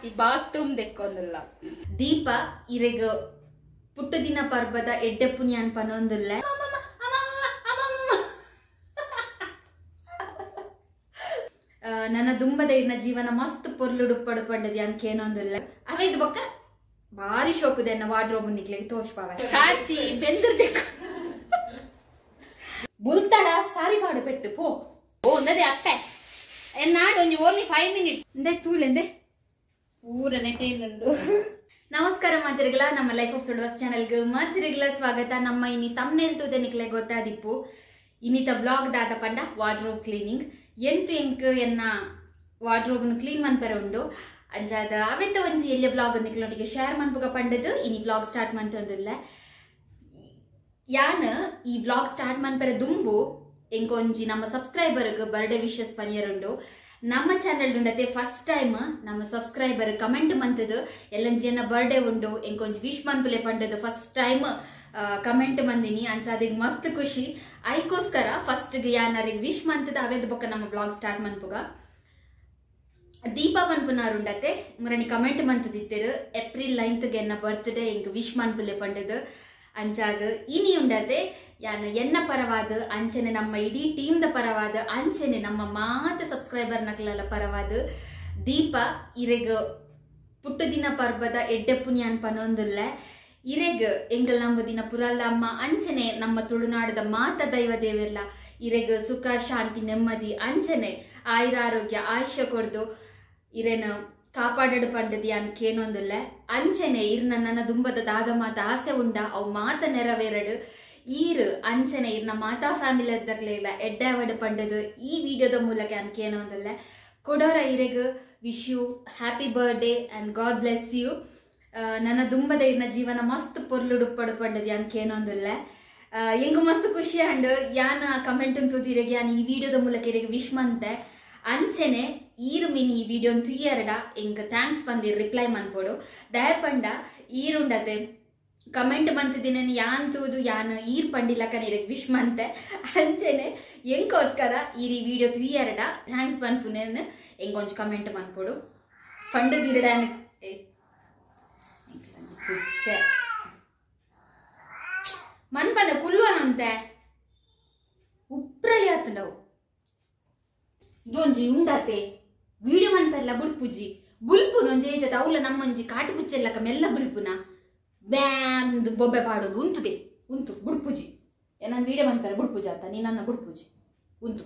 ಕಾಟಿ bathroom ದೆಕ್ಕೊಂದಿಲ್ಲ ದೀಪ ಇರೆಗ ಪುಟ್ಟದಿನ ಪರ್ಬದ ಎಡ್ಡೆ ಪುಣ್ಯಾನ್ ಪನೊಂದಿಲ್ಲ. ನನ್ನ ದುಂಬದ ಇರ್ನ ಜೀವನ ಮಸ್ತ್ ಪೊರ್ಲುಡು ಪಡು ಪಂಡದಿ ಅನ್ಕೇನೊಂದಿಲ್ಲ. ಅವೇದು ಬೊಕ್ಕ ಭಾರಿ ಶೋಕುದೆ ಎನ್ನ ವಾರ್ಡ್ರೋಬ್ ನಿಕ್ಲೆಗ್ ತೋಚ್ಪಾವೆ. ಕಾಟಿ ಬೆಂದ್ರ ದೆಕ್ಕ ಬುಲ್ತಡ ಸಾರಿ ಬಾಡು ಪೆಟ್ಟು ಪೋ ಓ ಒಂದದೇ ಅತ್ತೆ ನಾಡು ಒಂಜಿ ಓನ್ಲಿ 5 ಮಿನಿಟ್ಸ್ ಇಂದೆ ತೂಲೆಂದೆ ಪೂರ ನೆಟೇನುಂಡು. ನಮಸ್ಕಾರ ಮಾತಿರಿಗಲ, ನಮ್ಮ ಲೈಫ್ ಆಫ್ ತುಳುವಾಸ್ ಚಾನೆಲ್ಗೆ ಮಾತಿರಿಗಲ ಸ್ವಾಗತ. ನಮ್ಮ ಇನಿ ತಮ್ನೇಲ್ ತೂದೆ ನಿಕ್ಲೆ ಗೊತ್ತಾದಿಪ್ಪು ಇನ್ನಿತ ವ್ಲಾಗ್ ದಾದ ಪಂಡ ವಾರ್ಡ್ರೋಬ್ ಕ್ಲೀನಿಂಗ್. ಎಂತು ಎಂಕ್ ಎನ್ನ ವಾರ್ಡ್ರೋಬ್ನು ಕ್ಲೀನ್ ಮನ್ಪೆರೆ ಉಂಡು ಅಂಚಾದ ಅವೆತ್ತ ಒಂಜಿ ಎಲ್ಲಿಯ ವ್ಲಾಗ್ ನಿಕ್ಲೊಟ್ಟಿಗೆ ಶೇರ್ ಮನ್ಪುಗ ಪಂಡದು ಇನಿ ವ್ಲಾಗ್ ಸ್ಟಾರ್ಟ್ ಮಂತೊಂದಿಲ್ಲ. ಯಾನ್ ಈ ವ್ಲಾಗ್ ಸ್ಟಾರ್ಟ್ ಮನ್ಪೆರೆ ದುಂಬು ಎಂಕೊಂಜಿ ನಮ್ಮ ಸಬ್ಸ್ಕ್ರೈಬರ್ಗ್ ಬರ್ಡೇ ವಿಶಸ್ ಪನಿಯರುಂಡು. ನಮ್ಮ ಚಾನೆಲ್ ಉಂಡತೆ ಫಸ್ಟ್ ಟೈಮ್ ನಮ್ಮ ಸಬ್ಸ್ಕ್ರೈಬರ್ ಕಮೆಂಟ್ ಮಂತದು ಎಲ್ಲಂಜಿ ಎನ್ನ ಬರ್ಡೇ ಉಂಡು ಎಂಕೊಂಜಿ ವಿಶ್ ಮನ್ಪುಲೆ ಪಂಡದು ಫಸ್ಟ್ ಟೈಮ್ ಕಮೆಂಟ್ ಮಂದಿನಿ. ಅಂಚಾದಿಗ್ ಮಸ್ತ್ ಖುಷಿ. ಐಕೋಸ್ಕರ ಫಸ್ಟ್ ಯಾನರಿಗೆ ವಿಶ್ ಮಂತದ ಅವೇದ ಬೊಕ್ಕ ನಮ್ಮ ಬ್ಲಾಗ್ ಸ್ಟಾರ್ಟ್ ಮನ್ಪುಗ. ದೀಪಾ ಪನ್ಪುನಾರುಂಡತೆ ಮುರಣಿ ಕಮೆಂಟ್ ಮಂತದಿತ್ತೇರು ಏಪ್ರಿಲ್ 9th ಎನ್ನ ಬರ್ತ್ಡೇ ಎಂಕ್ ವಿಶ್ ಮನ್ಪುಲೆ ಪಂಡದು. ಅಂಚಾದ ಇನಿ ಉಂಡತೆ ಯಾನ್ ಎನ್ನ ಪರವಾದ ಅಂಚನೆ ನಮ್ಮ ಇಡೀ ಟೀಮ್ the ಪರವಾದ ಅಂಚನೆ ನಮ್ಮ ಮಾತ ಸಬ್ಸ್ಕ್ರೈಬರ್ ನಕ್ಲಲ ಪರವಾದ ದೀಪ ಇರೆಗ್ ಪುಟ್ಟದಿನ ಪರ್ಬದ ಎಡ್ಡೆ ಪುಣ್ಯಾನ್ ಪನೊಂದಿಲ್ಲ. ಇರೆಗ್ ಎಂಗಲ್ ನಂಬುದಿನ ಪುರಲ್ಲಮ್ಮ ಅಂಚನೆ ನಮ್ಮ ತುಳುನಾಡದ ಮಾತ ದೈವ ದೇವಿರ್ಲ ಇರೆಗ್ ಸುಖ ಶಾಂತಿ ನೆಮ್ಮದಿ ಅಂಚನೆ ಆಯುರಾರೋಗ್ಯ ಆಯುಷ್ಯ ಕೊಡ್ದು ಇರೇನ ಕಾಪಾಡಡು ಪಂಡದಿ ಅನ್ಕೇನೊಂದಿಲ್ಲ. ಅಂಚನೆ ಇರ್ನ ನನ್ನ ದುಂಬದ ದಾದ ಮಾತ ಆಸೆ ಉಂಡ ಅವು ಮಾತ ನೆರವೇರಡು ಈರು ಅಂಚನೆ ಇರ್ನ ಮಾತಾ ಫ್ಯಾಮಿಲಿ ಇಲ್ಲ ಎಡ್ಡಾವಡು ಪಂಡದು ಈ ವಿಡಿಯೋದ ಮೂಲಕ ಅನ್ಕೇನೊಂದಿಲ್ಲ. ಕೊಡೋರ ಇರೆಗ್ wish you happy birthday and God bless you. ನನ್ನ ದುಂಬದ ಇರ್ನ ಜೀವನ ಮಸ್ತ್ ಪೊರ್ಲುಡು ಪಡು ಪಂಡದಿ ಅನ್ಕೇನೊಂದಿಲ್ಲ. ಎಂಗು ಮಸ್ತ್ ಖುಷಿ ಅಂಡ್ ಯಾನ ಕಮೆಂಟ್ ತೂದಿರೆಗೆ ಯಾನ್ ಈ ವಿಡಿಯೋದ ಮೂಲಕ ಇರೆಗ್ ವಿಶ್ ಮಂತೆ. ಅಂಚನೆ ಈರು ಮಿನಿ ಈ ವಿಡಿಯೋ ತುಯ್ಯರಡ ಎಂಕ್ thanks ಬಂದಿರ್ ರಿಪ್ಲೈ ಮನ್ಪೋಡು. ದಯಪಂಡ ಈರುಂಡತೆ ಕಮೆಂಟ್ ಮಂತಿದಿನ ಯಾನ್ ತೂದು ಯಾನ್ ಈರ್ ಪಂಡಿಲಕನ ಇರೆಗ್ ವಿಶ್ ಮಂತೆ. ಅಂಚನೆ ಎಂಕೋಸ್ಕರ ಈರ್ ಈ ವಿಡಿಯೋ ತುಯ್ಯರಡ thanks ಪನ್ಪುನೇನ್ ಎಂಗೊಂಜಿ ಕಮೆಂಟ್ ಮನ್ಪೋಡು ಪಂಡದಿರಡ. ಕುಚ್ಚೆ ಮನ್ಪದ ಕುಲ್ಲುವನಂತೆ ಉಪ್ರಳಿ ಆತಂಡವು ದೊಂಜಿ ಉಂಡಾತೆ ವಿಡಿಯೋ ಮನ್ಪೆಲ್ಲ ಬುಡ್ಪುಜಿ ಬುಲ್ಪು ದೊಂಜಿ ಏಜದ ಅವಲ ನಮ್ಮಂಜಿ ಕಾಟು ಪುಚ್ಚೆಲ್ಲಕ ಮೆಲ್ಲ ಬುಲ್ಪುನ ಬ್ಯಾಮ್ ಬೊಬ್ಬೆ ಪಾಡೋದು ಉಂತುದೆ ಉಂತು ಬುಡ್ಪುಜಿ. ನಾನು ವಿಡಿಯೋ ಮನ್ಪೆಲ್ಲ ಬುಡ್ಪುಜಿ ಆತ ನೀ ನನ್ನ ಬುಡ್ಪುಜಿ ಉಂತು.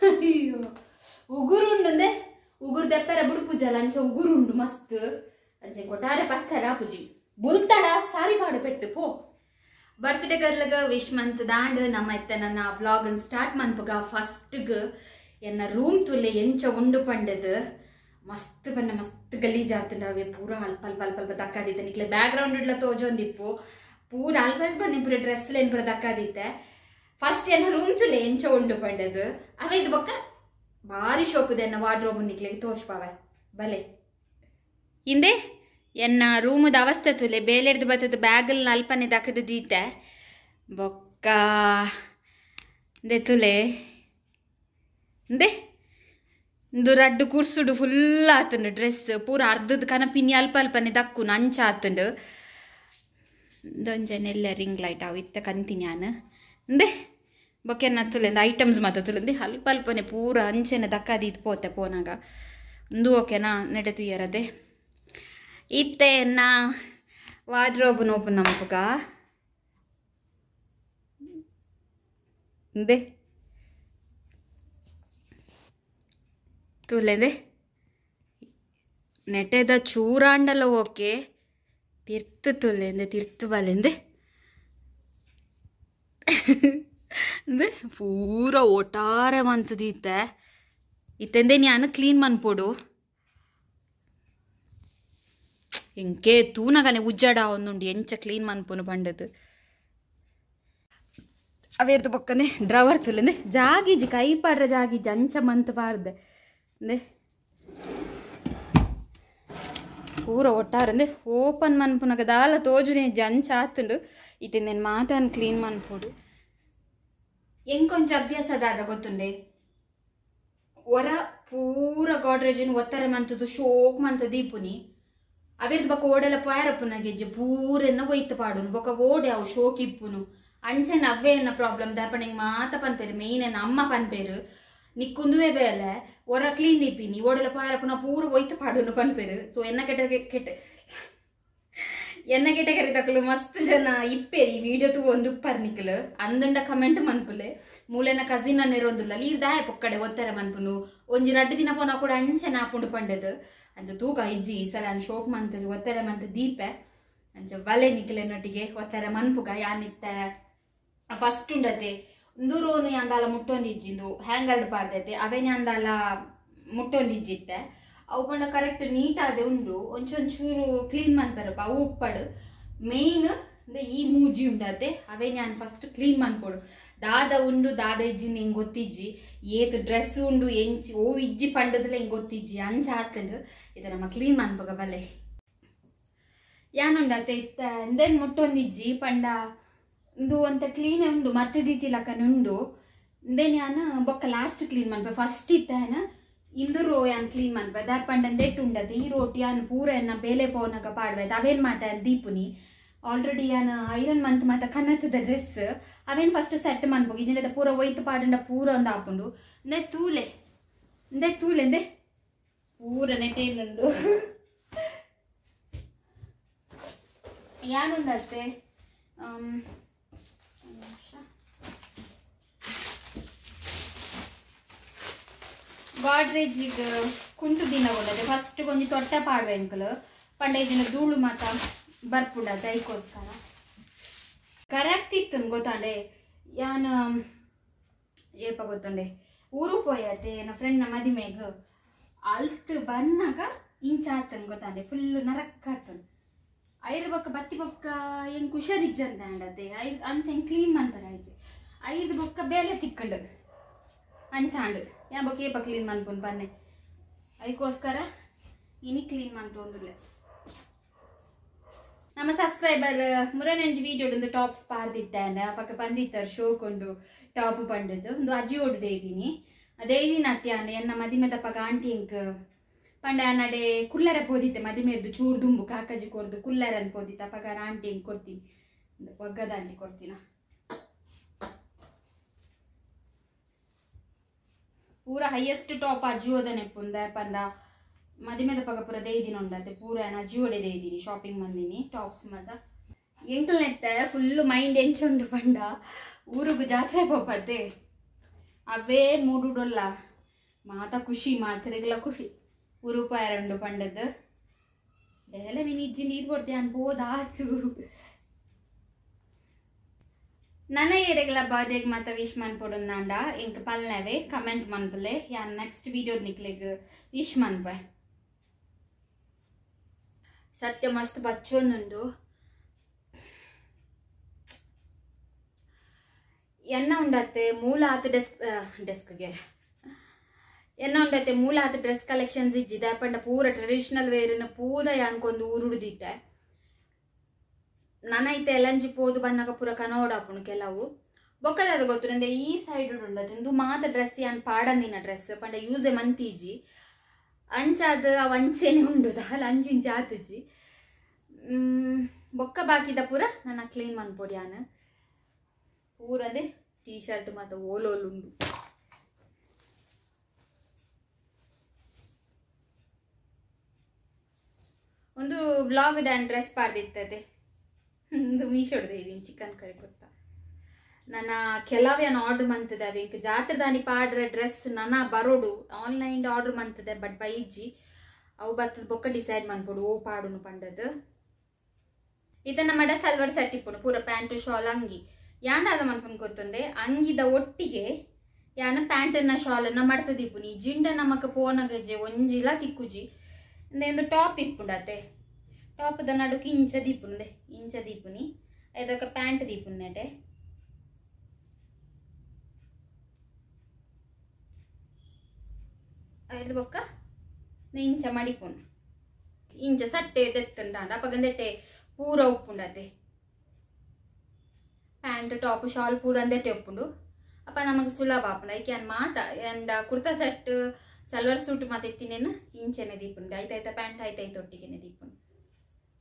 ಅಯ್ಯೋ ಉಗುರುಂಡೆ ಉಗುರು ದೆಪ್ಪರ ಬುಡ್ಪುಜಲ್ಲ ಅಂಚೆ ಉಗುರುಂಡು ಮಸ್ತ್ ಅಂಚೆ ಕೊಟ್ಟಾರೆ ಪಕ್ಕರ ಪುಜಿ ಬುಲ್ತಡ ಸಾರಿ ಬಾಡು ಪೆಟ್ಟು ಪೋ. ಬರ್ತ್ಡೇ ಗರ್ಲಗ ವಿಶ್ ಮಂತ್ ದಾಂಡ್ ನಮ್ಮ ಇತ್ತ ನನ್ನ ವ್ಲಾಗ್ ಸ್ಟಾರ್ಟ್ ಮನ್ಪುಗ. ಫಸ್ಟ್ಗ್ ಎನ್ನ ರೂಮ್ ತುಲೆ ಎಂಚ ಉಂಡು ಪಂಡದು ಮಸ್ತ್ ಬಣ್ಣ ಮಸ್ತ್ ಗಲೀಜಾತುಂಡವೆ ಪೂರ ಅಲ್ಪ ಅಲ್ಪ ಅಲ್ಪ ಅಲ್ಪ ದಕ್ಕಾದಿತ್ತೆ. ನಿಕ್ಲೆ ಬ್ಯಾಕ್ ಗ್ರೌಂಡ್ ಇಡ್ಲ ತೋಜೊಂದಿಪ್ಪು ಪೂರ ಅಲ್ಪ ಅಲ್ಪ ಪೂರ ಡ್ರೆಸ್ ಏನ್ ಪೂರ ದಕ್ಕಾದಿತ್ತೆ. ಫಸ್ಟ್ ಎನ್ನ ರೂಮ್ ತುಲೆ ಎಂಚ ಉಂಡು ಪಂಡದು ಅವೇದು ಬೊಕ್ಕ ಭಾರಿ ಶೋಕುದೆ ಎನ್ನ ವಾರ್ಡ್ರೋಬ್ ನಿಕ್ಲೆಗ್ ತೋಚ್ಪಾವೆ ಬಲೆ. ಹಿಂದೆ ಎನ್ನ ರೂಮದ ಅವಸ್ಥೆ ತುಲೆ ಬೇಲೆಡ್ದು ಬತ್ತದ ಬ್ಯಾಗಲ್ ಅಲ್ಪನೆ ದಕ್ಕದ ದೀತೆ ಬೊಕ್ಕ ಇಂದೆ ತುಲೆ ಇಂದೆ ಇಂದು ರಡ್ಡು ಕುರ್ಸುಡು ಫುಲ್ ಆತುಂಡು ಡ್ರೆಸ್ ಪೂರ ಅರ್ಧದ ಕನಪಿನಿ ಅಲ್ಪ ಅಲ್ಪನೆ ದಕ್ಕುನು ಅಂಚ ಆತುಂಡು. ದೊಂಜನೆಲ್ಲ ರಿಂಗ್ ಲೈಟ್ ಅವು ಇತ್ತ ಕಂತೀನಿ ನಾನು ಇಂದೆ ಬೊಕ್ಕೆನ್ನ ತುಲೆಂದು ಐಟಮ್ಸ್ ಮಾತ ತುಲೆಂದು ಅಲ್ಪ ಅಲ್ಪನೆ ಪೂರ ಅಂಚೆನೆ ದಕ್ಕಾದಿದ್ದು ಪೋತೆ ಪೋನಾಗ ಒಂದು ಓಕೆನಾ ನೆಡೆ ತುಯ್ಯರದೆ. ಇತ್ತೆ ನಾ ವಾರ್ಡ್ರೋಬ್ ಓಪನ್ ನಮಪುಗ ಇಂದೆ ತುಲೆಂದೆ ನೆಟೆದ ಚೂರಾಂಡಲ ಓಕೆ ತಿರ್ತು ತುಲೆಂದೆ ತಿರ್ತು ಬಲೆಂದೆ ಪೂರ ಒಟ್ಟಾರೆ ಮಂತದಿತ್ತೆ ಇತ್ತೆಂದೆ ನಾನು ಕ್ಲೀನ್ ಮನ್ಪೋಡು. ಎಂಕೆ ತೂನಗನೆ ಉಜ್ಜಡ ಒಂದುಂಡು ಎಂಚ ಕ್ಲೀನ್ ಮನ್ಪುನು ಪಂಡದು. ಅವೇರ್ದು ಪಕ್ಕನೆ ಡ್ರವರ್ ತುಲೆಂದೆ ಜಾಗಿಜಿ ಕೈ ಪಾಡ್ರ ಜಾಗಿಜಿ ಅಂಚ ಮಂತ್ ಪಾಡ್ದೆ. ಅಂದೆ ಪೂರ ಒಟ್ಟಾರಂದೆ ಓಪನ್ ಮನ್ಪುನಗ ದಾಲ ತೋಜುನೆ ಜಂಚ ಆತುಂಡು ಇತ್ತೆ నేను ಮಾತಾನ್ ಕ್ಲೀನ್ ಮನ್ಪೋಡು ಎಂಕೊಂಚ ಅಭ್ಯಾಸ ದಾದ ಗೊತ್ತುಂಡೆ ಒರ ಪೂರ ಗಾಡ್ರೇಜಿನ ಒತ್ತರ ಮಂತದ್ದು ಶೋಕ್ ಮಂತ ದೀಪುನಿ ಅವಿರ್ದ ಬೊಕ ಓಡೆಲ ಪೋಯರಪ್ಪುನ ಗೆಜ್ಜೆ ಪೂರೆನ್ನ ಒಯ್ತು ಪಾಡುನು ಬೊಕ ಓಡೆ ಅವು ಶೋಕ್ ಇಪ್ಪುನು ಅಂಚೆನ ಅವ್ವೇ ಎನ್ನ ಪ್ರಾಬ್ಲಮ್ ದಾಪಣಿಂಗ್ ಮಾತ ಪನ್ಪೇರು ಮೇಯ್ನ್ ಎನ್ನ ಅಮ್ಮ ಪನ್ಪೇರು ನಿಕ್ಕುಂದುವೆ ಬೇಲೆ ಒರ ಕ್ಲೀನ್ ದೀಪಿನಿ ಓಡೆಲ ಪೋಯರಪ್ಪುನ ಪೂರ ಒಯ್ತು ಪಾಡುನು ಪನ್ಪೇರು ಸೊ ಎನ್ನ ಕೆಟ್ಟ ಕೆಟ್ಟ ಎನ್ನ ಕೆಟಗರಿ ತಕಲು ಮಸ್ತ್ ಜನ ಇಪ್ಪೇರಿ ಈ ವಿಡಿಯೋ ತೂ ಒಂದು ಉಪ್ಪರ್ ನಿಕ್ಕಲು ಅಂದುಂಡ ಕಮೆಂಟ್ ಮನ್ಪುಲೆ ಮೂಲೆನ ಕಸಿನ್ ಅನ್ನಿರೊಂದುಲ್ಲ ಲೀರ್ ದಾಯ ಪೊಕ್ಕಡೆ ಒತ್ತರ ಮನ್ಪುನು ಒಂಜಿ ರಡ್ಡು ದಿನ ಪೋನ ಕೂಡ ಅಂಚೆ ನಾಪುಂಡು ಪಂಡದು ಅಂಚ ತೂಕ ಇಜ್ಜಿ ಈ ಸಲ ಶೋಕ್ ಮಂತ ಒತ್ತರ ಮಂತ ದೀಪೆ ಅಂಚ ಬಲೆ ನಿಕ್ಕಲೆನೊಟ್ಟಿಗೆ ಒತ್ತರ ಮನ್ಪುಗ ಯಾನಿತ್ತ ಫಸ್ಟ್ ಉಂಡತೆ ಒಂದೂರೋನು ಯಾಂದಾಲ ಮುಟ್ಟೊಂದಿಜ್ಜಿಂದು ಹ್ಯಾಂಗರ್ಡ್ ಪಾಡ್ದೈತೆ ಅವೇನೆ ಅಂದಾಲ ಮುಟ್ಟೊಂದಿಜ್ಜಿತ್ತೆ ಅವು ಪಂಡ ಕರೆಕ್ಟ್ ನೀಟ್ ಆದೆ ಉಂಡು ಒಂಚೊಂಚೂರು ಕ್ಲೀನ್ ಮನ್ಪರಪ್ಪ ಅವು ಉಪ್ಪಡು ಮೇಯ್ನ್ ಈ ಮೂಜಿ ಉಂಡತೆ ಅವೇ ನಾನು ಫಸ್ಟ್ ಕ್ಲೀನ್ ಮನ್ಪೋಡು ದಾದ ಉಂಡು ದಾದ ಇಜ್ಜಿಂದ ಹೆಂಗೆ ಗೊತ್ತಿಜ್ಜಿ ಏತ್ ಡ್ರೆಸ್ ಉಂಡು ಎಂಚಿ ಓ ಇಜ್ಜಿ ಪಂಡದಲ್ಲ ಹೆಂಗೆ ಗೊತ್ತಿಜ್ಜಿ ಅಂಚ ಆತಂಡು ಇದು ನಮ್ಮ ಕ್ಲೀನ್ ಮನ್ಪಗ ಬಲೆ ಯಾನುಂಡತೆ ಇತ್ತ ಇಂದೇನು ಮುಟ್ಟೊಂದಿಜ್ಜಿ ಪಂಡ ಇಂದು ಅಂತ ಕ್ಲೀನ್ ಉಂಡು ಮರ್ತಿದ್ದೀತಿಲಕ್ಕನ ಉಂಡು ಇಂದೇನು ಯಾನು ಬೊಕ್ಕ ಲಾಸ್ಟ್ ಕ್ಲೀನ್ ಮನ್ಪ ಫಸ್ಟ್ ಇತ್ತಾನ ಇಂದು ರೋ ಯಾನ್ ಕ್ಲೀನ್ ಮನ್ಪ ದಾಪಂಡಂದೆಟ್ಟು ಉಂಡತೆ ಈ ರೋಟಿ ಯಾನ್ ಪೂರ ಎನ್ನ ಬೇಲೆ ಪೋನಗ ಪಾಡ್ವೆ ಅವೇನ್ ಮಾತ ದೀಪುನಿ ಆಲ್ರೆಡಿ ಯಾನ್ ಐರನ್ ಮಂತ್ ಮಾತ ಕನ್ನತ್ತದ ಡ್ರೆಸ್ ಅವೇನ್ ಫಸ್ಟ್ ಸೆಟ್ ಮನ್ಪು ಇಜಿಂದ ಪೂರ ಒಯ್ತು ಪಾಡಂಡ ಪೂರ ಒಂದು ಆಪುಂಡು ಅಂದೆ ತೂಲೆ ಅಂದೆ ತೂಲೆ ಅಂದೆ ಪೂರ ನೆಟೇನುಂಡು ಯಾನುಂಡತ್ತೆ ಗಾಡ್ರೇಜಿಗ್ ಕುಂಟು ದಿನ ಉಂಡತೆ ಫಸ್ಟ್ ಕೊಂಚ ತೊಟ್ಟ ಪಾಡುವೆ ಅಂಕಲ್ ಪಂಡ ಇದಿನ ಧೂಳು ಮಾತ ಬರ್ಪುಂಡತೆ ಐಕೋಸ್ಕರ ಕರೆಕ್ಟ್ ಇತ್ತು ಗೊತ್ತಾಂಡೆ ಯಾನ್ ಏಪ ಗೊತ್ತುಂಡೆ ಊರು ಪೋಯತೆ ನನ್ನ ಫ್ರೆಂಡ್ನ ಮದಿಮೆಗ್ ಅಲ್ತ್ ಬನ್ನಾಗ ಇಂಚ ಆತನ್ ಗೊತ್ತಾಂಡೆ ಫುಲ್ ನರಕ್ಕ ಆತನ್ ಐದು ಬೊಕ್ಕ ಬತ್ತಿ ಬೊಕ್ಕ ಹೆಂಗ್ ಹುಷಾರಿಜ್ಜಂತ ಅಂಡತೆ ಐದು ಅಂಚ ಹೆಂಗ್ ಕ್ಲೀನ್ ಮನ್ಪರ ಆಯ್ತು ಐದು ಬೊಕ್ಕ ಬೇಲೆ ತಿಕ್ಕಂಡು ಅಂಚಾಂಡು ಯಾ ಬೊಕ್ಕ ಏಪ ಕ್ಲೀನ್ ಮನ್ಪುನ್ ಬನ್ನೆ ಅದಕ್ಕೋಸ್ಕರ ಇನಿ ಕ್ಲೀನ್ ಮಂತೊಂದುಲ್ಲೆ ನಮ್ಮ ಸಬ್ಸ್ಕ್ರೈಬರ್ ಮುರನಂಜಿ ವಿಡಿಯೋ ಒಂದು ಟಾಪ್ಸ್ ಪಾರ್ದಿದ್ದಾನೆ ಪಕ್ಕ ಬಂದಿತ್ತಾರೆ ಶೋಕೊಂಡು ಟಾಪ್ ಪಂಡದ್ದು ಒಂದು ಅಜ್ಜಿ ಓಡುದೇ ಇದ್ದೀನಿ ಅದೇ ಇದ್ದೀನಿ ಅತ್ಯಾನೆ ಎನ್ನ ಮದಿಮೆ ತಪ್ಪಗ ಆಂಟಿ ಇಂಕ್ ಪಂಡ ನಡೆ ಕುಲ್ಲರ ಪೋದಿತ್ತೆ ಮದಿಮೆರ್ದು ಚೂರು ದುಂಬು ಕಾಕಜಿ ಕೊರ್ದು ಕುಲ್ಲರ ಅಂತ ಪೋದಿತ್ತೆ ಅಪ್ಪಗ ಆಂಟಿ ಇಂಕ್ ಕೊಡ್ತೀನಿ ಒಗ್ಗದ ಆಂಟಿ ಕೊಡ್ತೀನ ಪೂರ ಹೈಯೆಸ್ಟ್ ಟಾಪ್ ಅಜಿಯೋದನೆ ಪುಂದ ಪಂಡ ಮದಿಮೆದ ಪಗ ಪೂರ ದೇದಿನ ಉಂಡತೆ ಪೂರ ಅಜಿಯೋಡೆ ದೇದಿನಿ ಶಾಪಿಂಗ್ ಬಂದಿನಿ ಟಾಪ್ಸ್ ಮದ ಎಂಕಲ್ ನೆತ್ತೆ ಫುಲ್ ಮೈಂಡ್ ಎಂಚುಂಡು ಪಂಡ ಊರುಗು ಜಾತ್ರೆ ಪೋಪತ್ತೆ ಅವೇ ಮೂಡುಡೊಲ್ಲ ಮಾತ ಖುಷಿ ಮಾತ್ರೆಗಳ ಖುಷಿ ಊರು ಪಾಯರಂಡು ಪಂಡದ್ದು ಬೇಲೆ ಮಿನಿ ಇಜ್ಜಿ ನೀರು ಕೊಡ್ತೀಯ ಅನ್ಬೋದಾತು ನನ್ನ ಏರೆಗಳ ಬರ್ಡೇಗೆ ಮಾತ ವಿಶ್ ಮನ್ಪೊಡುಂದಾಂಡ ಇಂಕ್ ಪಲ್ನವೇ ಕಮೆಂಟ್ ಮನ್ಪುಲೆ ಯಾನ್ ನೆಕ್ಸ್ಟ್ ವಿಡಿಯೋ ನಿಕ್ಲೆಗ್ ವಿಶ್ ಮನ್ಪೆ ಸತ್ಯ ಮಸ್ತ್ ಬಚ್ಚೊಂದುಂಡು ಎನ್ನ ಉಂಡತ್ತೆ ಮೂಲ ಆತ ಡೆಸ್ಕ್ ಡೆಸ್ಕ್ಗೆ ಎನ್ನ ಉಂಡತ್ತೆ ಮೂಲ ಆತ ಡ್ರೆಸ್ ಕಲೆಕ್ಷನ್ಸ್ ಇಜ್ಜಿದೆ ಪಂಡ ಪೂರ ಟ್ರೆಡಿಷನಲ್ ವೇರನ್ನ ಪೂರ ಯಾನ್ಕೊಂದು ಊರುಡುದಿತ್ತೆ ನಾನೈತೆ ಎಲ್ಲಂಜಿ ಪೋದು ಬನ್ನಾಗ ಪೂರ ಕನೋಡಾಪುಣು ಕೆಲವು ಬೊಕ್ಕದ ಗೊತ್ತು ನಂದೆ ಈ ಸೈಡ್ ಉಂಡದು ಮಾತ ಡ್ರೆಸ್ ಯಾನ್ ಪಾಡಂದಿನ ಡ್ರೆಸ್ ಪಂಡ ಯೂಸೆ ಮಂತೀಜಿ ಅಂಚಾದ ಅವ ಅಂಚೆನೆ ಉಂಡು ದಾಲ ಅಂಚಿಂಚಿ ಆತುಜಿ ಬೊಕ್ಕ ಬಾಕಿದ ಪೂರ ನನ್ನ ಕ್ಲೀನ್ ಮನ್ಪೊಡಿ ಯಾನ್ ಪೂರದೆ ಟೀ ಶರ್ಟ್ ಮಾತ ಓಲೋಲುಂಡು ಒಂದು ವ್ಲಾಗ್ ಡ್ಯಾನ್ ಡ್ರೆಸ್ ಪಾಡ್ದಿರ್ತದೆ ಒಂದು ಮೀಶೋಡ್ದೆ ಇದೀನಿ ಚಿಕನ್ ಕರಿ ಕೊಡ್ತಾ ನನ್ನ ಕೆಲವೇನು ಆರ್ಡರ್ ಮಂತದೆ ಅವೆ ಇಂಕ ಜಾತ್ರೆ ದಾನಿ ಪಾಡ್ರೆ ಡ್ರೆಸ್ ನನ್ನ ಬರೋಡು ಆನ್ಲೈನ್ ಆರ್ಡರ್ ಮಂತದೆ ಬಟ್ ಬೈಜ್ಜಿ ಅವು ಬತ್ತದ ಬೊಕ್ಕ ಡಿಸೈಡ್ ಮನ್ಪೊಡು ಓ ಪಾಡುನು ಪಂಡದು ಇದನ್ನ ಮಡ ಸಲ್ವಾರ್ ಸೆಟ್ ಇಪ್ಪುಡು ಪೂರ ಪ್ಯಾಂಟು ಶಾಲ್ ಅಂಗಿ ಯಾನಾದ ಮನ್ಪುನ್ ಗೊತ್ತುಂದೆ ಅಂಗಿದ ಒಟ್ಟಿಗೆ ಯಾನ ಪ್ಯಾಂಟನ್ನ ಶಾಲನ್ನ ಮಡ್ತದಿಪ್ಪುನಿ ಜಿಂಡ ನಮಕ ಪೋನಗಜ್ಜೆ ಒಂಜಿಲ ತಿಕ್ಕುಜಿ ಒಂದು ಟಾಪ್ ಇಪ್ಪುಂಡತೆ ಟಾಪ್ದ ನಡುಕು ಇಂಚ ದೀಪುಂದೆ ಇಂಚ ದೀಪುನಿ ಅದಕ್ಕೆ ಪ್ಯಾಂಟ್ ದೀಪುನ್ನೆಟೆ ಐದು ಬೊಕ್ಕ ಇಂಚ ಮಡಿಪುನು ಇಂಚ ಸಟ್ಟೆ ದೆತ್ತುಂಡ ಅಪಗಂದೆಟ್ಟೆ ಪೂರ ಉಪ್ಪುಂಡತೆ ಪ್ಯಾಂಟ್ ಟಾಪ್ ಶಾಲ್ ಪೂರ ಅಂದೆಟ್ಟೆ ಉಪ್ಪುಂಡು ಅಪ್ಪ ನಮಗೆ ಸುಲಭ ಆಪುಂಡು ಐಕೆ ಅನ್ ಮಾತ ಅಂಡ್ ಕುರ್ತಾ ಸೆಟ್ ಸಲ್ವಾರ್ ಸೂಟ್ ಮಾತ ಇತ್ತಿನೇನು ಇಂಚೆನೆ ದೀಪುಂಡು ಐತಾಯ್ತ ಪ್ಯಾಂಟ್ ಆಯ್ತಾಯ್ತು ಒಟ್ಟಿಗೆನೆ ದೀಪುಂಡು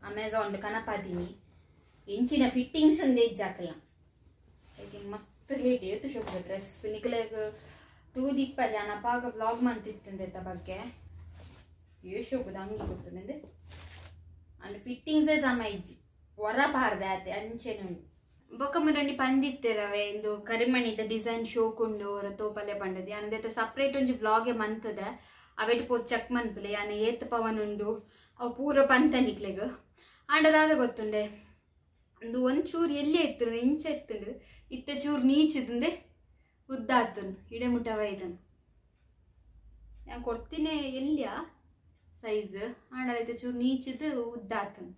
ಅಮೆಝಾನ್ ಕನಪಾದೀನಿ ಇಂಚಿನ ಫಿಟ್ಟಿಂಗ್ಸ್ ಒಂದೇ ಇಜ್ಜಾಕಲ್ಲ ಐಕೆ ಮಸ್ತ್ ಹೇಳಿ ಏತು ಶೋಕ ಡ್ರೆಸ್ ನಿಕಲೆಗ್ ತೂದಿಪ್ಪದೆ ಅನಪಾಗ ವ್ಲಾಗ್ ಮಂತಿತ್ತಂದೆತ್ತ ಬಗ್ಗೆ ಏ ಶೋಕದ ಅಂಗಿ ಕೊಡ್ತದೆ ಅಂಡ್ ಫಿಟ್ಟಿಂಗ್ಸೇ ಸಮ ಇಜ್ಜಿ ಹೊರ ಪಾರ್ದೆ ಆತೆ ಅಂಚೆನೆ ಉಂಡು ಬೊಕ್ಕ ಮುರನಿ ಪಂದಿತ್ತಿರವೆ ಇಂದು ಕರಿಮಣಿದ ಡಿಸೈನ್ ಶೋಕುಂಡು ಹೊರ ತೋಪಲೆ ಪಂಡದಿ ಅನದೈತೆ ಸಪ್ರೇಟ್ ಒಂಜಿ ವ್ಲಾಗೆ ಮಂತದೆ ಅವೆಟ್ ಪೋ ಚೆಕ್ ಮನ್ಪುಲೆ ಯಾನ ಏತ್ ಪವನ್ ಉಂಡು ಅವು ಪೂರ ಪಂತ ನಿಕ್ಲೆಗ್ ಆಂಡದಾದ ಗೊತ್ತುಂಡೆ ಒಂದು ಒಂಚೂರು ಎಲ್ಲಿ ಎತ್ತುಂಡು ಇಂಚ ಎತ್ತುಂಡು ಇತ್ತ ಚೂರು ನೀಚಿದಂದೆ ಉದ್ದ ಆತನು ಇಡೆ ಮುಟ್ಟವ ಇದನ್ನು ನಾನು ಕೊಡ್ತೀನಿ ಎಲ್ಲಿಯ ಸೈಜ್ ಆಂಡದೈತೆ ಚೂರು ನೀಚಿದ್ದು ಉದ್ದ ಆತನು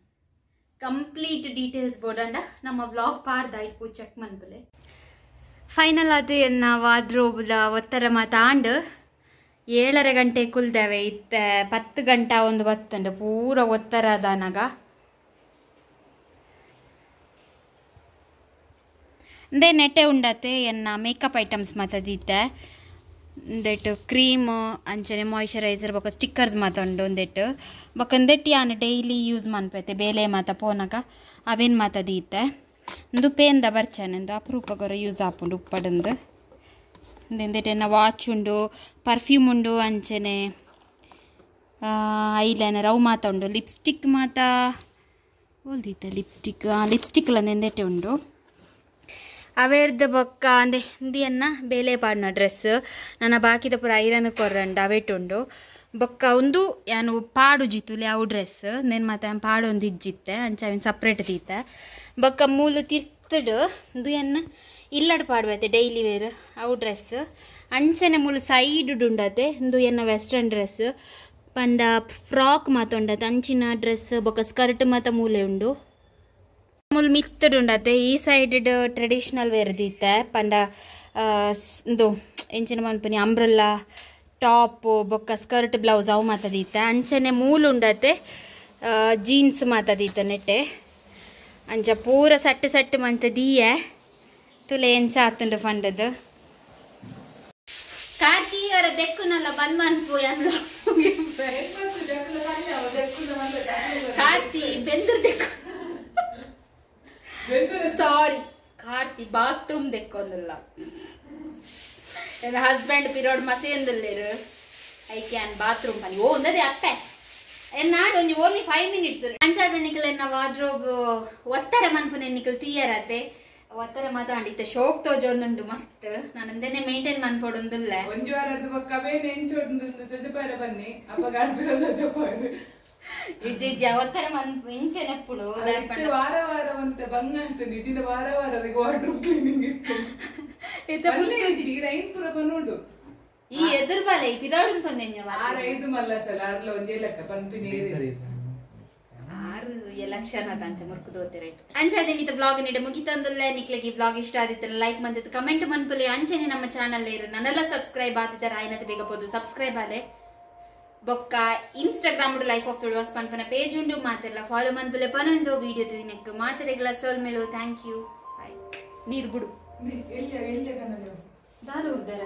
ಕಂಪ್ಲೀಟ್ ಡೀಟೇಲ್ಸ್ ಬೋರ್ಡಂಡ ನಮ್ಮ ವ್ಲಾಗ್ ಪಾರ್ದ ಇಟ್ಪು ಚೆಕ್ ಮನ್ಪುಲೆ ಫೈನಲ್ ಅದು ಎನ್ನ ವಾರ್ಡ್ರೋಬ್ದ ಒತ್ತರ ಮಾತಾಂಡು 7:30 ಗಂಟೆ ಕುಲ್ದೇವೆ ಇತ್ತ 10 ಗಂಟೆ ಒಂದು ಬತ್ತಂಡು ಪೂರ ಒತ್ತರ ಅದಾನಾಗ ಅಂದೆ ನೆಟ್ಟೆ ಉಂಡತೆ ಎನ್ನ ಮೇಕಪ್ ಐಟಮ್ಸ್ ಮಾತದಿತ್ತೆ ಒಂದೆಟ್ಟು ಕ್ರೀಮ್ ಅಂಚನೆ ಮಾಯಿಶ್ಚರೈಸರ್ ಬೊಕ್ಕ ಸ್ಟಿಕ್ಕರ್ಸ್ ಮಾತುಂಡು ಒಂದೆಟ್ಟು ಬೊಕ್ಕ ಒಂದೆಟ್ಟು ಯಾನ್ ಡೈಲಿ ಯೂಸ್ ಮನ್ಪೈತೆ ಬೇಲೆ ಮಾತ ಪೋನಗ ಅವೇನು ಮಾತದೀತೆ ಒಂದು ಪೇಂದ ಬರ್ಚಾನೆಂದು ಅಪರೂಪಗೊರ ಯೂಸ್ ಆಪುಂಡು ಉಪ್ಪಡಂದು ಒಂದೆಟ್ಟು ಎನ್ನ ವಾಚ್ ಉಂಡು ಪರ್ಫ್ಯೂಮ್ ಉಂಡು ಅಂಚನೆ ಐಲೈನರ್ ಅವು ಮಾತ ಉಂಡು ಲಿಪ್ಸ್ಟಿಕ್ ಮಾತ ಓಲ್ದೀತೆ ಲಿಪ್ಸ್ಟಿಕ್ ಲಿಪ್ಸ್ಟಿಕ್ ಎಂದೆಟ್ಟೆ ಉಂಡು ಅವೇರ್ದ ಬೊಕ್ಕ ಅಂದೆ ಇಂದಿಯನ್ನ ಬೇಲೆ ಪಾಡಿನ ಡ್ರೆಸ್ ನನ್ನ ಬಾಕಿದ ಪೂರ ಐರನ್ ಕೊರ್ರಂಡು ಅವೇಟುಂಡು ಬೊಕ್ಕ ಒಂದು ಯಾನು ಪಾಡು ಜಿತ್ತುಲೆ ಅವು ಡ್ರೆಸ್ ನೇನು ಮಾತ ಪಾಡು ಒಂದು ಇಜ್ಜಿತ್ತೆ ಅಂಚ ಅವೇನು ಸಪ್ರೇಟ್ ತೀತೆ ಬೊಕ್ಕ ಮೂಲು ತಿರ್ತಡು ಒಂದು ಎನ್ನ ಇಲ್ಲಡ್ ಪಾಡುವೈತೆ ಡೈಲಿ ವೇರ್ ಅವು ಡ್ರೆಸ್ ಅಂಚನೆ ಮೂಲು ಸೈಡ್ ಉಂಡತೆ ಒಂದು ಎನ್ನ ವೆಸ್ಟರ್ನ್ ಡ್ರೆಸ್ ಪಂಡ ಫ್ರಾಕ್ ಮಾತುಂಡತೆ ಅಂಚಿನ ಡ್ರೆಸ್ ಬೊಕ್ಕ ಸ್ಕರ್ಟ್ ಮಾತ ಮೂಲೆ ಉಂಡು ಮೂಲು ಮಿತ್ತಡು ಉಂಡತೆ ಈ ಸೈಡ್ ಟ್ರೆಡಿಷನಲ್ ವೇರ್ ದೀತೆ ಪಂಡ ಇಂದು ಎಂಚಿನ ಮನ್ಪುನಿ ಅಂಬ್ರೆಲ್ಲಾ ಟಾಪ್ ಬೊಕ್ಕ ಸ್ಕರ್ಟ್ ಬ್ಲೌಸ್ ಅವು ಮಾತದೀತೆ ಅಂಚನೆ ಮೂಲು ಉಂಡತೆ ಜೀನ್ಸ್ ಮಾತದೀತೆ ನೆಟ್ಟೆ ಅಂಚ ಪೂರ ಸಟ್ಟು ಸಟ್ಟು ಮಂತ ದೀಯೆ ತುಲೆ ಎಂಚ ಆತುಂಡು ಫಂಡದು ಕಾರ್ತಿಯರ ದೆಕ್ಕುನಲ್ಲ ಬಂದ್ ಮನ್ಪು ಕಾರ್ತಿ ಬೆಂದರು ದೆಕ್ಕು ಸಾರಿ ಕಾರ್ತಿ ಬಾತ್ರೂಮ್ ದೆಕ್ಕೊಂದಿಲ್ಲ ನನ್ನ ಹಸ್ಬೆಂಡ್ ಪಿರೋಡ್ ಮಸೆಯೊಂದಿಲ್ಲೇರು I can bathroom ಪನಿ ಓ ಒಂದದೇ ಅಪ್ಪೆ ನಾಡು ಒಂಜಿ ಓನ್ಲಿ 5 ಮಿನಿಟ್ಸ್ ಅಂಚಾದ ನಿಕಲ್ ಎನ್ನ ವಾರ್ಡ್ರೋಬ್ ಒತ್ತರ ಮನ್ಪುನೆ ನಿಕಲ್ ತುಯ್ಯರತೆ ಒತ್ತರ ಮಾತಾಡಿತ್ತ ಶೋಕ್ ತೋಜೊಂದುಂಡು ಮಸ್ತ್ ನಾನು ಅಂದೇನೆ ಮೇಂಟೈನ್ ಮನ್ಪೊಡೊಂದುಲ್ಲ ಒಂಜಿ ವಾರದ ಬೊಕ್ಕ ಬೇನೆ ಎಂಚೊಂದು ಜೊಜಪಾರ ಬನ್ನಿ ಅಪ್ಪ ಗಾಡ್ಬಿರ ಜೊಜಪಾರ ವಿಜಯ ಒತ್ತರ ಮನ್ಪು ಇಂಚೆ ನೆಪ್ಪುಡು ವಾರ ವಾರ ಒಂತೆ ಬಂಗ ಅಂತ ನಿಜಿನ ವಾರ ವಾರ ಅದಕ್ಕೆ ವಾರ್ಡ್ರೋಬ್ ಕ್ಲೀನಿಂಗ್ ಇತ್ತು ರೈನ್ ಪೂರ ಬನ್ನೋಡು ಈ ಎದುರು ಬಾಲೆ ಈ ಪಿರಾಡು ಅಂತಂದೆ ಆರು ಐದು ಮಲ್ಲ ಸಲ ಆರ್ಲ ಒಂದೇ ಲೆಕ್ಕ ಪಂಪಿ ನೀರು 6 ಎಲೆಕ್ಷನ್ ಅದ ಅಂಚ ಮುರ್ಕುದೋತೆ ರೈಟ್ ಅಂಚ ಅದೇನಿತ್ತು ಬ್ಲಾಗ್ ನೀಡೆ ಮುಗಿತಂದುಲ್ಲ ನಿಕ್ಲೆಗೆ ಈ ಬ್ಲಾಗ್ ಇಷ್ಟ ಆದಿತ್ತಲ್ಲ ಲೈಕ್ ಮಂತಿತ್ತು ಕಮೆಂಟ್ ಮನ್ಪುಲೆ ಅಂಚೆನೆ ನಮ್ಮ ಚಾನಲ್ ಇರು ನನ್ನೆಲ್ಲ ಸಬ್ಸ್ಕ್ರೈಬ್ ಆತ ಜರ ಆಯ್ನತೆ ಬೇಗ ಬೋದು ಸಬ್ಸ್ಕ್ರೈಬ್ ಆಲೆ ಬೊಕ್ಕ ಇನ್ಸ್ಟಾಗ್ರಾಮ್ ಲೈಫ್ ಆಫ್ ತುಳುವಾಸ್ ಪನ್ಪನ ಪೇಜ್ ಉಂಡು ಮಾತೆಲ್ಲ ಫಾಲೋ ಮನ್ಪುಲೆ ಪನೊಂದು ವಿಡಿಯೋ ತುಯ್ನಕ್ ಮಾತೆರೆಗ್ಲ ಸೋಲ್ ಮೇಲು thank you ಬಾಯ್ ನೀರು ಬಿಡು ದಾದ ಉರ್ದಾರ.